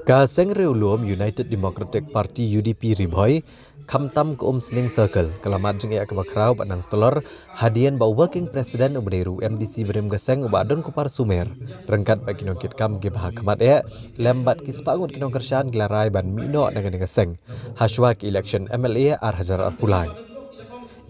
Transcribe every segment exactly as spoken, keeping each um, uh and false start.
Ka seng riewlum United Democratic Party, U D P, Ri Bhoi, khamtam ka Umsning Circle, ka la mad jingeh kaba khraw bad nang tlor hadien ba u Working President uba dei ruh u M D C barim ka seng u Bah Donkupar Sumer, ryngkat bad ki nongkitkam kiba ha khmat eh lem bad ki spah ngut ki nongkyrshan ki la rai ban mih noh na kane ka seng hashwa ka election M L A ar hajar arphew lai.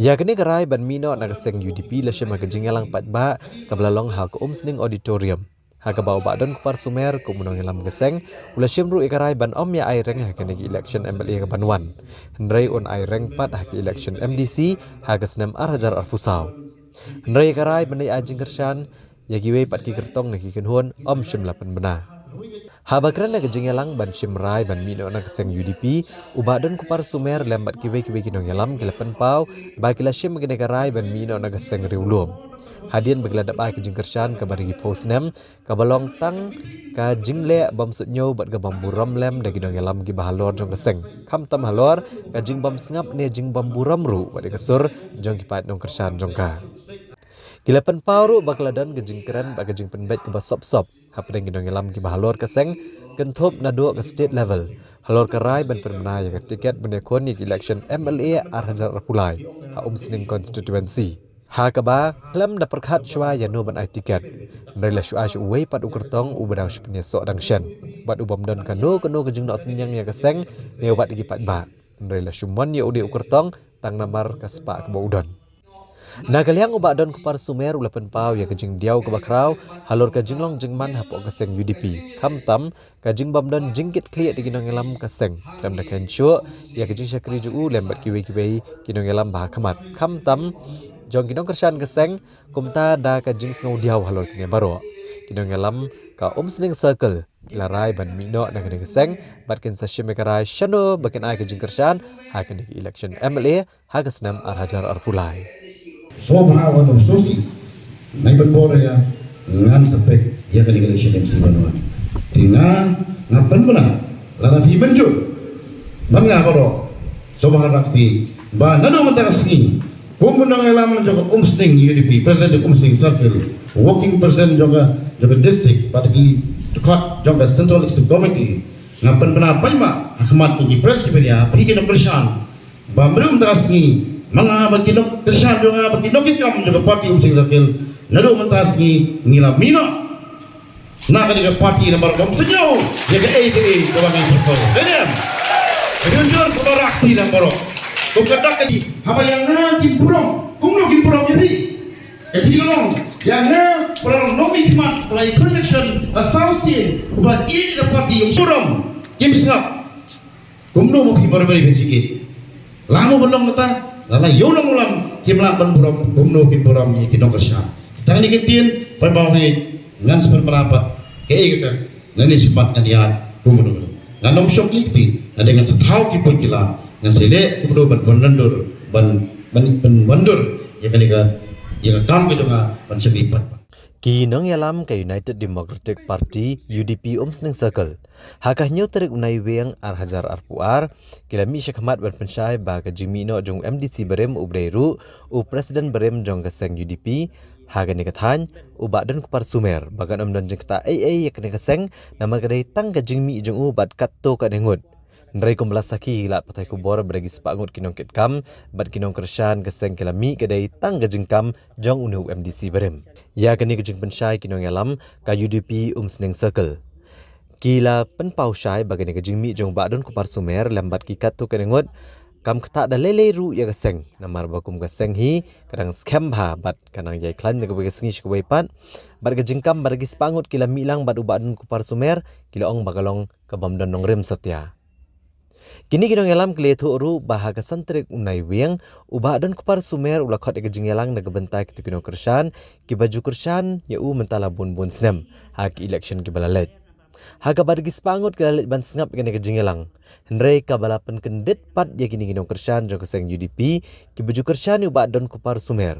Ïa kane ka rai ban mih noh na ka seng U D P la shim ha ka jingïalang paidbah kaba la long ha ka Umsning Auditorium, ha kaba u Bah Donkupar Sumer kum u nongïalam ka seng u la shim ruh ïa ka rai ban ym ïa ai reng ha kane ka election M L A ka ban wan, hynrei un ai reng pat ha ka election M D C ha ka snem ar hajar arphew saw. Hynrei ïa ka rai ban ïa ai jingkyrshan ïa kiwei pat ki kyrtong na ki kynhun ym shym la pynbna. Haba kren ha ka jingïalang ban shim rai ban mih noh na ka seng U D P, u Bah Donkupar Sumer lem bad kiwei kiwei ki nongïalam ki la pynpaw ba ki la shim kane ka rai ban mih noh na ka seng riewlum hadien ba ki la dap ai ka jingkyrshan kaba da ki phew snem, kaba long tang ka jingleh bym suidñiew bad ka bym burom lem da ki nongïalam kiba halor jong ka seng, khamtam halor ka jingbym sngap ne jingbym burom ruh bad ïa ka sur jong ki paid nongkyrshan jong ka. Ki la pynpaw ruh ba ka la don ka jingkren bad ka jingpynbeit kaba sop sop hapdeng ki nongïalam kiba halor ka seng, kynthup naduh ka state level halor ka rai ban pynbna ïa ka tiket ban ïakhun ïa ka election M L A ar hajar arphew lai ha Umsning constituency, ha kaba khlem da pyrkhat shuwa ïa no ban ai tiket, hynrei la shu ai sha uwei pat u kyrtong uba dang shu pynïasoh dang shen bad u bym don kano kano ka jingnoh synñiang ïa ka seng ne wat ïa ki paidbah, hynrei la shu mon ïa u dei u kyrtong tang namar ka spah kaba u don. Na ka liang u Bah Donkupar Sumer u la pynpaw ïa ka jingdiaw kaba khraw halor ka jinglong jingman hapoh ka seng U D P, khamtam ka jingbym don jingkitkhlieh da ki nongïalam ka seng, khlem da khein shuh ïa ka jingshakri jong u lem bad kiwei kiwei ki nongïalam ba ha khmat, khamtam jong ki nongkyrshan ka seng, kumta da ka jingsngewdiaw halor kine baroh, ki nongïalam ka Umsning Circle ki la rai ban mih noh na kane ka seng bad kin sa shim ïa ka rai shano ba kin ai ka jingkyrshan ha kane ka election M L A ha ka snem ar hajar arphew lai. Sngewbha wan u sosi nai ban bor ïa ngan sa pek ïa kane ka election M C ban wan. Te nga nga pynbna lada phi mynjur ban nga baroh, sngewbha rakti ba naduh mynta ka sngi kum u nongïalam jong ka Umsning U D P, president jong Umsning Circle, working president jong ka jong ka district, bad ki dkhot jong ka Central Executive Committee, nga pynbna paidbah ha khmat ki press ki media, phi ki nongkyrshan, ba naduh mynta ka sngi ma nga bad ki nongkyrshan jong nga bad ki nongkitkam jong ka party Umsning Circle, naduh mynta ka sngi ngi la mih noh na kane ka party namar kam sngewthuh ïa kaei kaei kaba ngi pyrkhat. Ka dei em? Ka dei jur kaba rakti namar ko ka dak ka ji haba ïa nga ki burom kumno ki burom ïa phi. Ka ji long ïa nga ba la long nongmihkhmat ba la ïa election la saw sien ba ïa ka party Umsning burom kim sngap. Kumno mo phi burom ïa phi sikit. La mo ban long mynta la la ïoh long lam kim lah ban burom kumno kin burom ïa ki nongkyrshan. Tang ni ki ktien paidbah ngan sa pynbna pat kaei ka Ngan ïa smat ngan ïa kumno. Ngan ym shong lynti, ngan ïa ngan sa thaw ki pun ki la, ngan sa leh kumno ban ban nandur, ban ban ban nandur ïa kane ka ïa ka kam ka jong nga ban shakri pat. Ki nongïalam ka United Democratic Party, U D P, Umsning Circle, ha ka hynñiew tarik u Naiwieng ar hajar arphew ar, ki la mih shakhmat ban pynshai ba ka jingmih noh jong u M D C barim u ba dei ruh u President barim jong ka seng U D P, ha kane ka thaiñ, u Bah Donkupar Sumer, ba kan ym don jingktah ei ei ïa kane ka seng, namar ka dei tang ka jingmih jong u bad katto katne ngut. Hynrei kumba la sakhi lad pathai khubor ba da ki spah ngut ki nongkitkam, bad ki nongkyrshan ka seng ki la mih ka dei tang ka jingkam jong une u M D C barim. Ïa kane ka jingpynshai ki nongïalam ka U D P Umsning Circle. Ki la pynpaw shai ba kane ka jingmih jong u Bah Donkupar Sumer lem bad ki katto katne ngut, kam ktah da lei lei ruh ïa ka seng, namar ba kum ka seng hi, ka dang skhem bha bad ka nang ïai khlaiñ na kawei ka sngi sha kawei pat, bad ka jingkam ba da ki spah ngut ki la mih lang bad u Bah Donkupar Sumer, ki la ong ba ka long ka bym don nongrim satia. Kine ki nongïalam ki la ïathuh ruh ba ha ka san tarik u Naiwieng, u Bah Donkupar Sumer u la khot ïa ka jingïalang na ka bynta kito ki nongkyrshan, kiba ju kyrshan ïa u mynta la bun bun snem, ha ki election kiba la leit. Ha kaba da ki spah ngut ki la leit ban sngap ïa kane ka jingïalang. Hynrei kaba la pynkyndit pat ïa kine ki nongkyrshan jong ka seng U D P, kiba ju kyrshan ïa u Bah Donkupar Sumer,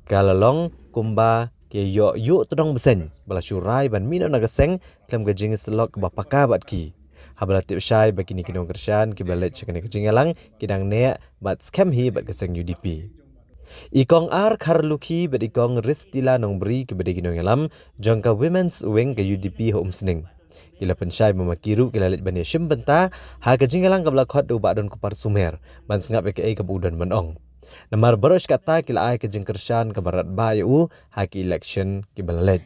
ka la long kumba ki ïoh ïuh tdong bseiñ ba la shu rai ban mih noh na ka seng khlem ka jingïasyllok kaba paka bad ki. Haba la tip shai ba kine ki nongkyrshan kiba la leit sha kane ka jingïalang ki dang neh bad skhem hi bad ka seng U D P. I Kong R Kharlukhi bad i Kong Ristila Nongbri kiba dei ki nongïalam jong ka Women's Wing ka U D P ha Umsning, Ki la pynshai ba ma ki ruh ki la leit ban ïashim bynta ha ka jingïalang kaba la khot da u Bah Donkupar Sumer ban sngap ïa kaei kaba u don ban ong. Namar baroh shi katta ki la ai ka jingkyrshan kaba radbah ïa u ha ki election kiba la leit.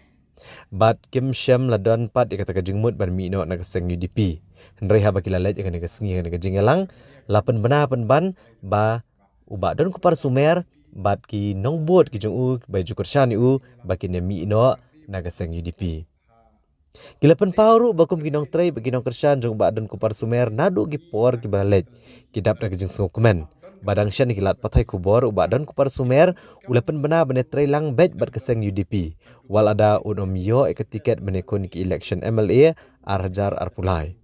Bad kim shym la don pat ïa kata ka jingmut ban mih noh na ka seng U D P. Hynrei haba ki la leit ïa kane ka sngi ha kane ka jingïalang, la pynbna pynban ba u Bah Donkupar Sumer bad ki nongbud ki jong u ba ju kyrshan ïa u ba kin ïa mih noh na ka seng U D P. Ki la pynpaw ruh ba kum ki nongtrei bad ki nongkyrshan jong u Bah Donkupar Sumer naduh ki por kiba la leit, ki dap da ka jingsngewkmen ba dang shen ki lad pathai khubor u Bah Donkupar Sumer u la pynbna ban ïatrei lang beit bad ka seng U D P, wat lada un ym ïoh ïa ka tiket ban ïakhun ïa ka election M L A ar hajar arphew lai.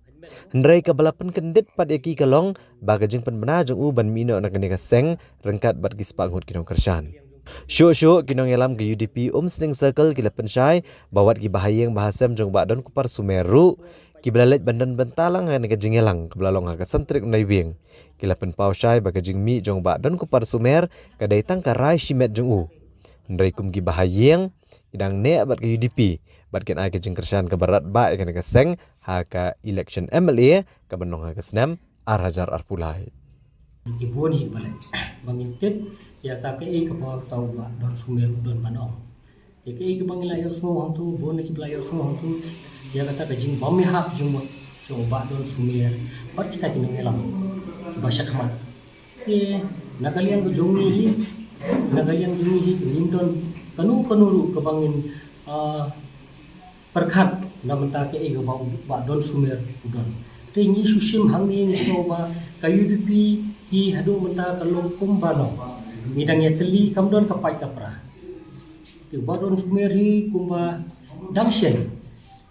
Hynrei kaba la pynkyndit pat ïa ki ka long ba ka jingpynbna jong u ban mih noh na kane ka seng ryngkat bad ki spah ngut ki nongkyrshan. Shuh shuh ki nongïalam ka U D P Umsning Circle ki la pynshai ba wat ki bahaïing bahasem jong u Bah Donkupar Sumer ruh kiba la leit ban don bynta lang ha kane ka jingïalang kaba la long ha ka san tarik u Naiwieng, ki la pynpaw shai ba ka jingmih jong u Bah Donkupar Sumer ka dei tang ka rai shimet jong u. Hynrei kum ki bahaïing, ki dang neh bad ka U D P bad kin ai ka jingkyrshan kaba radbah ïa kane ka seng ha ka election M L A kaban long ha ka snem ar hajar arphew lai. Ki bun hi ba leh ba ngin tip ïa kata kaei kaba uta u Bah Don Sumer u don ban ong. Te kaei kaba ngi la ïohsngew hangtu, bun na kiba la ïohsngew hangtu ïa kata ka jingbymïahap jingmut jong u Bah Don Sumer bad kita ki nongïalam kiba shakhmat. Te na ka liang ka jong ngi hi, na ka liang jong ngi hi, ngim don kano kano ruh kaba ngin, ah, pyrkhat na bynta kaei kaba u Bah Don Sumer u don. Te ngi shu shim hangne ngi sngew ba ka U D P hi haduh mynta ka long kumba long. Ngi dang ïatylli, kam don ka paid ka pra. Te u Bah Don Sumer hi kumba dang shen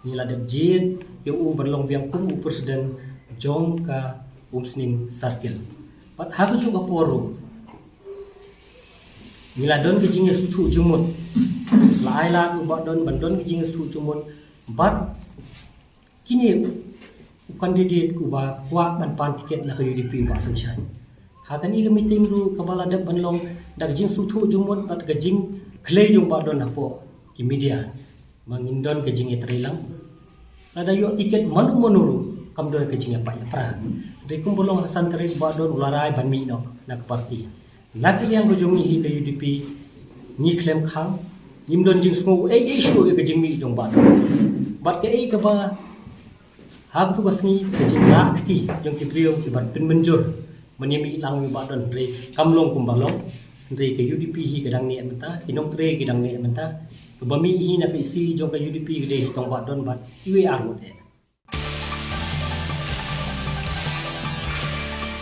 ngi la dep jied ïa u ban long biang kum u president jong ka Umsning Circle. Bad ha kajuh ka por ruh ngi la don ka jingïasngewthuh jingmut. La ai lad u Bah Don ban don ka jingïasngewthuh jingmut bad kine u candidate uba kwah ban pan tiket na ka U D P, u Bah Sunshine. Ha kane ka meeting ruh kaba la dep ban long da ka jingsngewthuh jingmut bad ka jingkhlei jong u Bah Don hapoh ki media. Ma ngin don ka jingïatreilang. Lada ïoh tiket mano mano ruh kam don ka jingïapait ïapra. Hynrei kumba long ha ka san tarik u Bah Don u la rai ban mih noh na ka party. Na ka liang ka jong ngi hi ka U D P ngi khlem khang, ngim don jingsngew ei ei shuh ïa ka jingmih jong u Bah Don. Bad kaei kaba ha katu ka sngi ka jinglah kti jong ki briew kiban pynmynjur ban ïamih lang ïa u Bah Don, hynrei kam long kumba long. Hynrei ka U D P hi ka dang neh mynta, ki nongtrei ki dang neh mynta. Kaba mih hi na ka E C jong ka U D P ka dei hi tang u Bah Don bad iwei ar ngut eh.